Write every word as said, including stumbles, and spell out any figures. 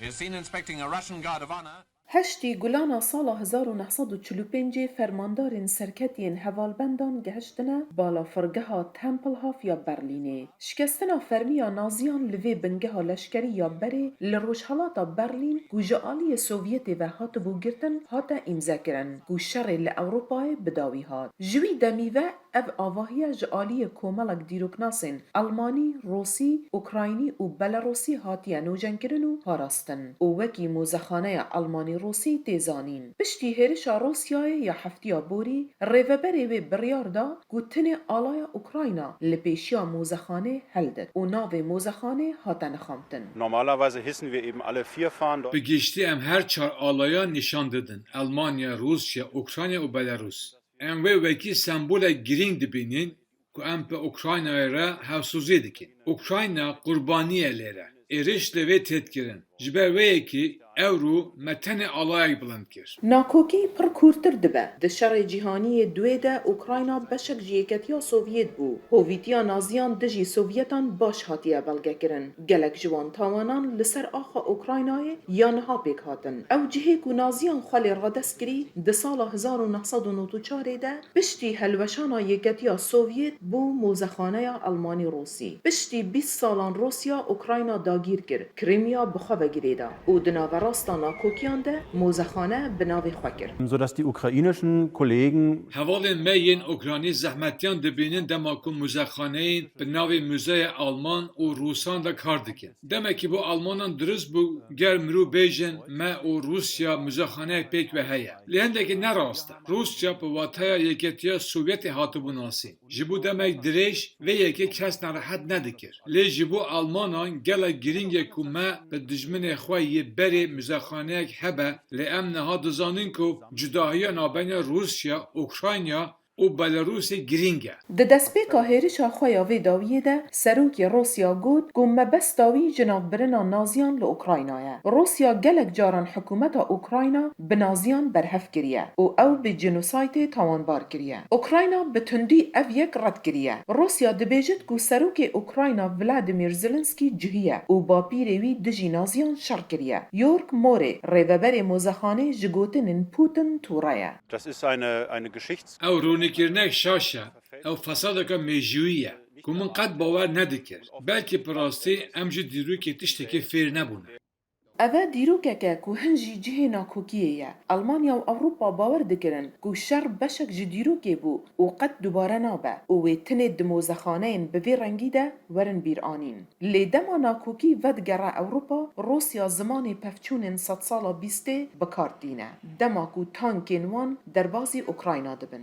Is seen inspecting a Russian guard of honor. Heştê Gulana sala hezar û neh sed û çil û pêncê fermandarên serketiyên hevalbendan gehiştine balafirgeha Tempelhof ya Berlînê. Şikestina fermî ya Naziyan li vê bingeha leşkerî ya berê li rojhelata Berlîn ku ji aliyê Sovyetê ve hatibû girtin, hate îmzekirin ku şerê li Ewropayê bi dawî hat. Ji wî demî ve ev avahiye ji aliyê komelek dîroknasên Elmanî, Rûsî, Ukraynî û Belarûsî hatiye nûjenkirin û parastin û wekî mûzexaneya Elmanî-Rûsî tê zanîn. Piştî hêrişa Rûsyayê ya heftiya borî, rêveberê wê biryar da ku tenê alaya Ukrayna li pêşiya mûzexanê hildet û navê mûzexanê hate nixamtin. Normalerweise hissen wir eben alle vier Fahnen. Bi giştî em her çar alaya nîşan didin, Elmanya, Rûsya, Ukrayna û Belarûs. Em wê wekî sembolek girîng dibînin ku em bi Ukraynayê re hevsozî dikin. Ukrayna qurbanî ye lêre. Êrîş li vê tê dikirin. Ji ber wê yekê ewro me tenê alayek bilind kir. Nakokî pir kûrtir dibe. Di Şerê Cîhanî yê Duê de Ukrayna beşek ji Yeketiya Sovyet bû. Hovîtiya Naziyan dijî Sovyetan baş hatiye belgekirin. Gelek ji wan tawanan li ser axa Ukraynayê ya niha pêk hatin. Ew cihê ku Naziyan xwe lê radest kirî, di sala hezar û neh sed û nod û çarê de piştî helweşana Yeketiya Sovyet bû mûzexaneya Elmanî-Rûsî. Piştî bîst salan Rûsya Ukrayna dagîr kir, Krîmya bi xwe ve girêda û di naverasta nakokiyan de mûzexane bi navê xwe kir. Sodass die ukrainischen Kollegen Hevalên me yên Ukraynî zehmetiyan dibînin dema ku mûzexaneyên bi navê Muzeya Alman û Rûsan de kar dikin. Demekî bo Almanan dirust bû ger mirov bêjin me û Rûsya muzexaneyek pêk ve heye. Lê hindekî ne rast e. Rûsya bi wateya Yeketiya Sovyetê hatibû nasîn. Ji bo demek dirêj vê yekê kes nerehet nedikir. Lê ji bo Almanan gelek girîng e ku me bi dijminê xwe yê berê muzexaneyek hebe, lê em niha dizanin ku cudahiya navbeyna Rûsya, Ukrayna û Belarûsê girîng e. Di destpêka hêrişa xwe ya vê dawiyê de serokê Rûsya got ku mebesta wî jinavbirina Naziyan li Ukrayna ye. Rûsya gelek caran hikûmeta Ukrayna bi Naziyan berhev kiriye û ew bi jenosaytê tawanbar kiriye. Ukrayna bi tundî ev yek red kiriye. Rûsya dibêjit ku serokê Ukrayna Vladimir Zelensky cihiye û bapîrê wî dijî Naziyan şer kiriye. York Morê, rêveberê mozexanê ji gotinên Putin tûre ye. Das ist eine, eine Geschichts- Ew rûnîkirinek şaş e. Ew fesadeke mêjûyî ye ku min qet bawer nedikir. Belkî bi rastî em ji dîrokê tiştekê fêr nebûne. Eve dîrokeke ku hin jî cihê nakokiyê ye. Elmanya û Ewropa bawer dikirin ku şer beşek ji dîrokê bû û qet dubare nabe û wê tinê di mozexaneyên bi vî rengî de werin bîranîn. Lê dema nakokî vedigere Ewropa, Rûsya zimanê pevçûnên sedsala bîstê bi kar tîne, dema ku tankên wan derbazî Ukrayna dibin.